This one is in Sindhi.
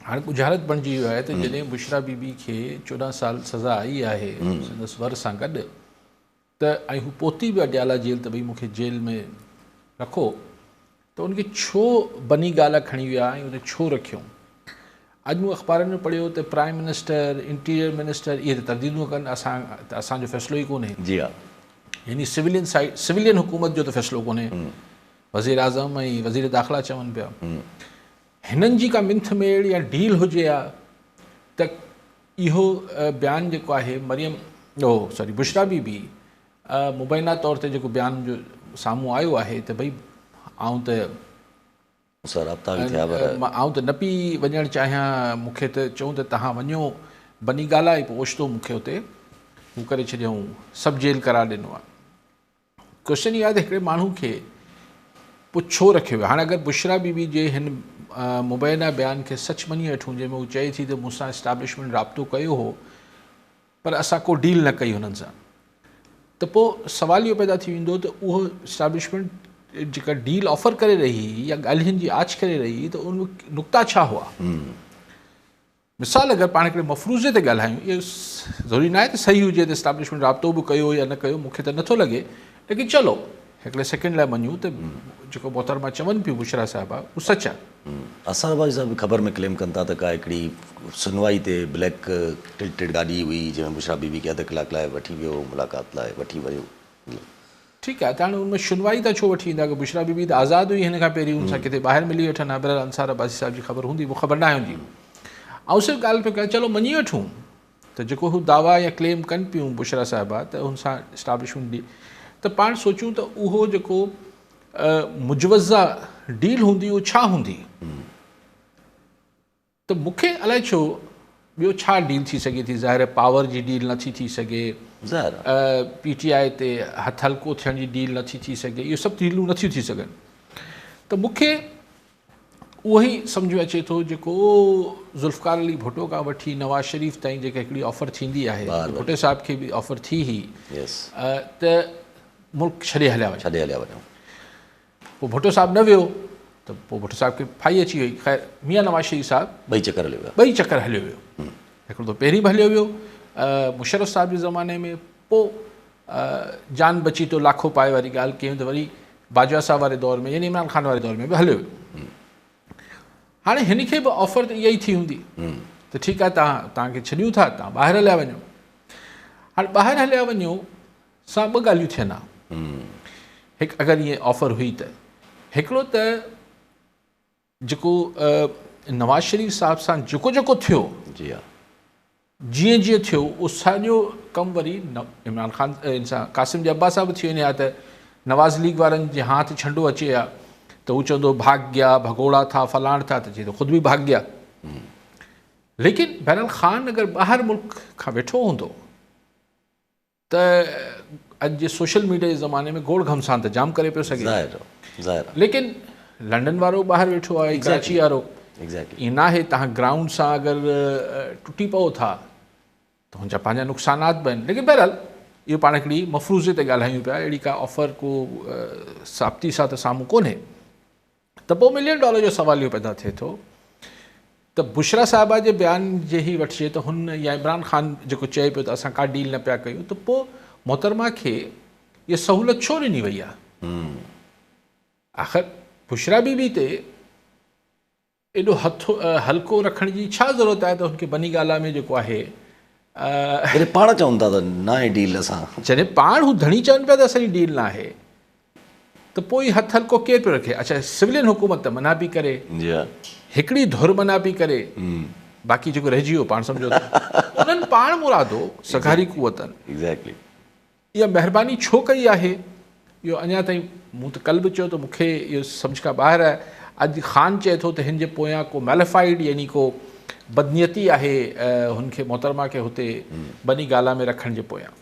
هاڻي ڳجهارت بڻجي ويو آهي ته جڏهن بشريٰ بي بي کي 14 سال سزا آئي آهي سندس ور سان گڏ ته ۽ هو پهتي به اڊيالا جيل ته ڀئي مون کي جيل ۾ رکو ته ان کي ڇو بني گالا کڻي ويا ۽ اتي ڇو رکيو؟ اڄ مون اخبارن ۾ پڙهيو ته پرائم منسٽر، انٽيريئر منسٽر اهي ته ترديدون ڪن اسان ته اسان جو فيصلو ئي ڪونهي. جي ها. يعني سويلين سائيڊ سويلين حڪومت جو ته فيصلو ڪونهي. وزير اعظم ۽ وزير داخلا چون پيا. هنن جي ڪا منٿ ميڙ يا ڊيل هجي ها ته اهو بيان جيڪو آهي مريم او سوري بشريٰ بي بي مبينا طور تي جيڪو بيان جو سامهون آيو آهي ته ڀئي آئون ته مون سان رابطا به ٿيا پر. آئون ته نه پي وڃڻ چاهيان مون کي ته چئون ته توهان وڃو بني گالا ۽ پوء اوچتو مون کي اتي هو ڪري ڇڏيائون سب جيل قرار ڏنو آهي. ڪوئسچن اهو آهي ته هڪڙي ماڻهو کي پوء ڇو رکيو ويو؟ هاڻي اگر بشريٰ بي بي جي هن مبينا بيان کي سچ مڃي وٺون جنهن ۾ هو چئي ٿي ته مون سان اسٽيبلشمينٽ رابطو ڪيو هو پر اسان ڪو ڊيل نه ڪئي هنن سان ته پوء سوال اهو پيدا ٿي ويندو ته اهو اسٽيبلشمينٽ جيڪا ڊيل آفر ڪري رهي هئي يا ڳالهين جي آڇ ڪري رهي هئي ته ان ۾ نقطا ڇا هئا؟ مثال اگر پاڻ هڪڙي مفروضي تي ڳالهايون اهو ضروري ناهي ته صحيح هجي ته اسٽيبلشمينٽ رابطو به ڪيو يا نه ڪيو مون کي ته نٿو لڳي ليڪن چلو هڪڙي سيڪنڊ لاء مڃون ته جيڪو محترمه چون پيون بشريٰ صاحبه اهو سچ آهي. انصار عباسي صاحب به خبر ۾ ڪليم ڪن ٿا ته ڪا هڪڙي سنوائي تي بليڪ ٽلٽيڊ گاڏي هئي جنهن ۾ بشريٰ بي بي کي اڌ ڪلاڪ لاء وٺي ويو ملاقات لاء وٺي ويو. ٺيڪ آهي ته هاڻي ان ۾ شنوائي تان ڇو وٺي ايندا ڪه بشريٰ بي بي ته آزاد هئي هن کان پهرين ان سان ڪٿي ٻاهر ملي وٺن ها بهرحال انصار عباسي صاحب جي خبر هوندي مون خبر ناهي هوندي آئون صرف ڳالهه پيو ڪيان چلو مڃي وٺون ته جيڪو هو دعويٰ يا ڪليم ڪن پيون بشريٰ صاحبه ته ان سان اسٽابلشمينٽ ڊي ته پاڻ سوچون ته اهو جيڪو مجوزه ڊيل هوندي اهو ڇا هوندي ته مون کي الائي ڇو ٻيو ڇا ڊيل ٿي سگهي ٿي، ظاهر آهي پاور جي ڊيل نٿي ٿي سگهي، پي ٽي آء تي هٿ هلڪو ٿيڻ جي ڊيل نٿي ٿي سگهي، اهي سڀ ڊيلون نٿيون ٿي سگهن ته مون کي اهو ئي سمجهه ۾ اچي ٿو جيڪو ذوالفقار علي ڀٽو کان وٺي نواز شريف تائين جيڪا هڪڙي آفر ٿيندي آهي، ڀٽي صاحب کي به آفر ٿي هئي ته ملڪ ڇڏي هليا وڃو. پوء ڀٽو صاحب نه ويو ته پوء ڀٽو صاحب کي ڦاهي اچي وئي. خير ميان نواز شريف صاحب ٻئي چڪر هليو ويو. ٻئي چڪر هليو ويو. هڪڙو ته پهرين به هليو ويو مشرف صاحب جي زماني ۾ پوء جان بچي تو لاکو پائي واري ڳالهه ڪيون ته وري باجوا صاحب واري دور ۾ يعني عمران خان واري دور ۾ به هليو ويو. هاڻي هن کي به آفر ته اها ئي ٿي هوندي ته ٺيڪ آهي توهان توهان کي ڇڏيون ٿا توهان ٻاهر هليا وڃو. هاڻي ٻاهر هليا وڃو سان ٻه ڳالهيون ٿين ها. هڪ اگر ائين آفر هئي ته هڪڙو ته جيڪو نواز شريف صاحب سان جيڪو جيڪو ٿيو جي ها جيئن جيئن ٿيو اهو ساڳيو ڪم وري عمران خان ان سان قاسم جي ابا صاحب ٿي وڃي ها ته نواز ليگ وارن جي هاٿ ڇنڊو اچي ها ته هو چوندو ڀاگ گيا ڀگوڙا ٿا فلاڻ ٿا ته چئي ته خود به ڀاگ گيا ليڪن بهرحال خان اگر ٻاهر ملڪ کان ويٺو هوندو ته اڄ جي سوشل ميڊيا جي زماني ۾ گوڙ گهمسان ته جام ڪري پيو سگهي. ظاهر ظاهر آ. ليڪن لنڊن وارو ٻاهر ويٺو آهي ڪراچي وارو ائين ناهي توهان گرائونڊ سان اگر ٽٽي پئو ٿا ته هن جا پنهنجا نقصانات به آهن ليڪن بهرحال اهو پاڻ هڪڙي مفروضي تي ڳالهايون پيا اهڙي ڪا آفر ڪو ثابتي سان ته سامهون ڪونهي. ته پوء ملين ڊالر جو سوال اهو پيدا ٿئي ٿو ته بشريٰ صاحبه جي بيان جي ئي وٺجي ته هن يا عمران خان جيڪو چئي پيو ته اسان ڪا ڊيل نه پيا ڪيون ته پوء محترمه کي اها سهولت ڇو ڏني وئي آهي؟ آخر بشريٰ بي بي تي ايڏو هٿ هلڪو رکڻ جي ڇا ضرورت آهي ته هن کي بني گالا ۾ جيڪو آهي جڏهن پاڻ چون ٿا ته ناهي ڊيل اسان. جڏهن پاڻ هو ڌڻي چون پيا ته اسان جي ڊيل ناهي ته پوء هي هٿ هلڪو ڪير پيو رکي؟ اڇا سولين حڪومت ته منع پئي ڪري. جي ها. هڪڙي ڌر منع پئي ڪري. باقي جيڪو رهجي ويو پاڻ سمجهو ته انهن پاڻ مرادو سگهاري قوتن. Exactly. اها مهرباني ڇو ڪئي آهي اهو اڃا تائين مون ته ڪل به چيو ته مون کي اهو سمجهه کان ٻاهر آهي. اڄ خان چئي ٿو ته هن جي پويان ڪو ميليفائيڊ يعني ڪو بدنيتي آهي هن کي محترمه کي هتي بني گالا ۾ رکڻ جي پويان.